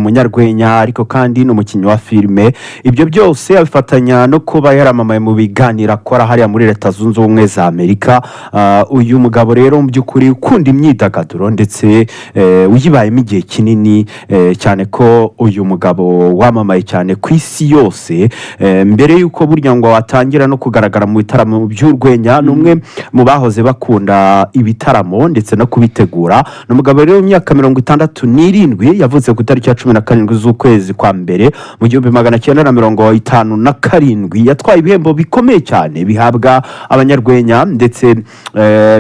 Umunyarwenya, ariko kandi ni umukinnyi wa filime. Ibyo byose abifatanya no kuba yaramamaye mu biganiro akora hariya muri Leta Zunze Ubumwe za Amerika. Uyu mugabo rero mu by'ukuri ukunda imyidagaduro ndetse uyibayemo igihe kinini, cyane ko uyu mugabo wamamaye cyane ku isi yose, mbere y'uko burya ngo atangira no kugaragara mu bitaramo by'urwenya, ni umwe mu bahoze bakunda ibitaramo ndetse no kubitegura. Ni umugabo rero w'imyaka 67, yavutse ku itariki ya 17 z'ukwezi kwa mbere mu 1957. Yatwaye ibihembo bikomeye cyane bihabwa abanyarwenya, ndetse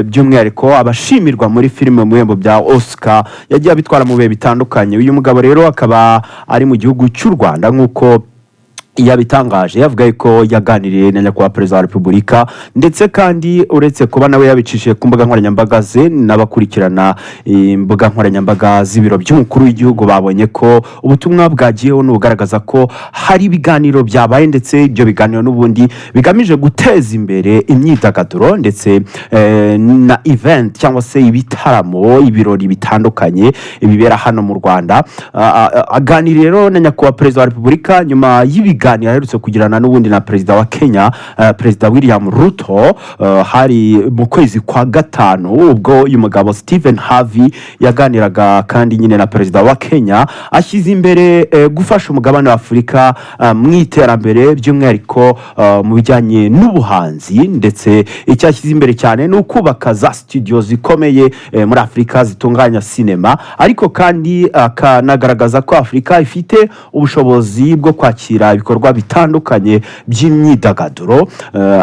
by'umwihariko abashimirwa muri filime mu bihembo bya Oscar, yagiye abitwara mu bihe bitandukanye. Uyu mugabo rero akaba ari mu gihugu cy'u Rwanda nk'uko yabitangaje, yavuga ko yaganiriye na nyakubahwa Perezida wa Repubulika, ndetse kandi uretse kuba nawe yabicishije ku mbuga nkoranyambaga ze, n'abakurikirana imbuga nkoranyambaga z'ibiro by'umukuru w'igihugu babonye ko ubutumwa bwagiyeho n'ubugaragaza ko hari ibiganiro byabaye, ndetse ibyo biganiro n'ubundi bigamije guteza imbere imyidagaduro ndetse na event cyangwa se ibitaramo, ibirori bitandukanye bibera hano mu Rwanda. Aganiriye rero na nyakubahwa Perezida wa Repubulika nyuma y'ibiganiro aherutse kugirana n'ubundi na Perezida wa Kenya, Perezida William Ruto, hari mu kwezi kwa gatanu, ubwo uyu mugabo Stephen Harvey yaganiraga kandi nyine na Perezida wa Kenya, ashyize imbere gufasha umugabane wa Afurika mu iterambere, by'umwihariko mu bijyanye n'ubuhanzi, ndetse icyo ashyize imbere cyane ni ukubaka za studio zikomeye muri Afurika zitunganya sinema, ariko kandi akanagaragaza ko Afurika ifite ubushobozi bwo kwakira ibikorwa bitandukanye by'imyidagaduro,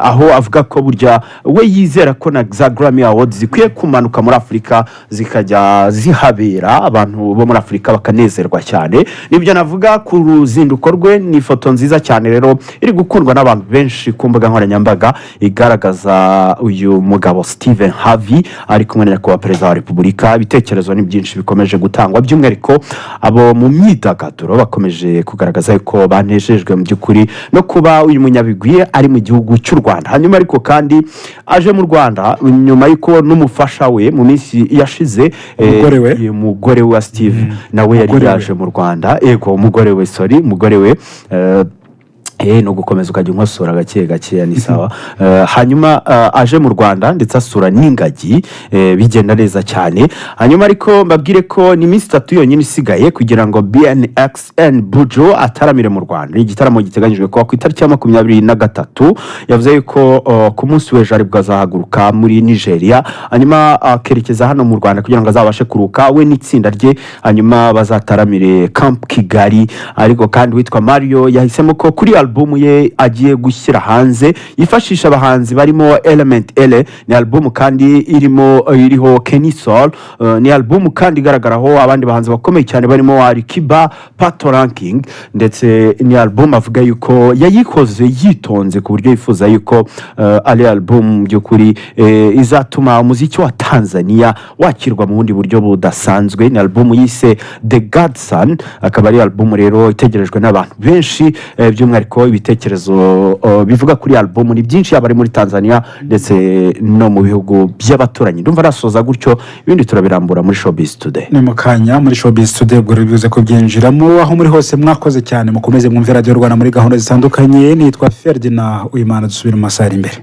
aho avuga ko burya we yizera ko na za Grammy Awards zikwiye kumanuka muri Afurika, zikajya zihabera, abantu bo muri Afurika bakanezerwa cyane. Nibyo navuga ku ruzinduko rwe. Ni ifoto nziza cyane rero iri gukundwa n'abantu benshi ku mbuga nkoranyambaga, igaragaza uyu mugabo Stephen Harvey ari kumwe na nyakubahwa Perezida wa Repubulika. Ibitekerezo ni byinshi bikomeje gutangwa, by'umwihariko abo mu myidagaduro bakomeje kugaragaza ko banejejwe mu by'ukuri no kuba uyu munyabigwi ari mu gihugu cy'u Rwanda. Hanyuma ariko kandi aje mu Rwanda nyuma y'uko n'umufasha we mu minsi yashize, Umugore we? Umugore wa Steve nawe yari Umugore we. yaje mu Rwanda. Ego, umugore we, sorry, umugore we. Ni ugukomeza ukajya unkosora gake gakeya, ni sawa. Hanyuma aje mu Rwanda ndetse asura n'ingagi, bigenda neza cyane. Hanyuma ariko mbabwire ko ni iminsi 3 yonyine isigaye kugira ngo BNXN Buju ataramire mu Rwanda. Ni igitaramo giteganyijwe kuba ku itariki ya 23. Yavuze yuko ku munsi w'ejo aribwo azahaguruka muri Nigeria, hanyuma akerekeza hano mu Rwanda kugira ngo azabashe kuruka we n'itsinda rye, hanyuma bazataramire Camp Kigali. Ariko kandi witwa Mario yahisemo ko kuri alubumu ye agiye gushyira hanze yifashisha abahanzi barimo Element Eleeeh. Ni alubumu kandi iriho Kenny Sol, ni alubumu kandi igaragaraho abandi bahanzi bakomeye cyane barimo Alikiba, Patoranking, ndetse ni alubumu avuga yuko yayikoze yitonze ku buryo yifuza yuko ari alubumu mu by'ukuri izatuma umuziki wa Tanzania wakirwa mu bundi buryo budasanzwe. Ni alubumu yise The Godson, akaba ari alubumu rero itegerejwe n'abantu benshi, by'umwihariko ibitekerezo bivuga kuri alubumu ni byinshi, yaba ari muri Tanzania ndetse no mu bihugu by'abaturanyi. Ndumva nasoza gutyo, ibindi turabirambura muri Showbiz Today. Ni mu kanya muri Showbiz Today, ubwo bivuze kubyinjiramo. Aho muri hose mwakoze cyane, mukomeze mwumve Radiyo Rwanda muri gahunda zitandukanye. Nitwa Ferdinand Uyimana, dusubire mu masaha ari imbere.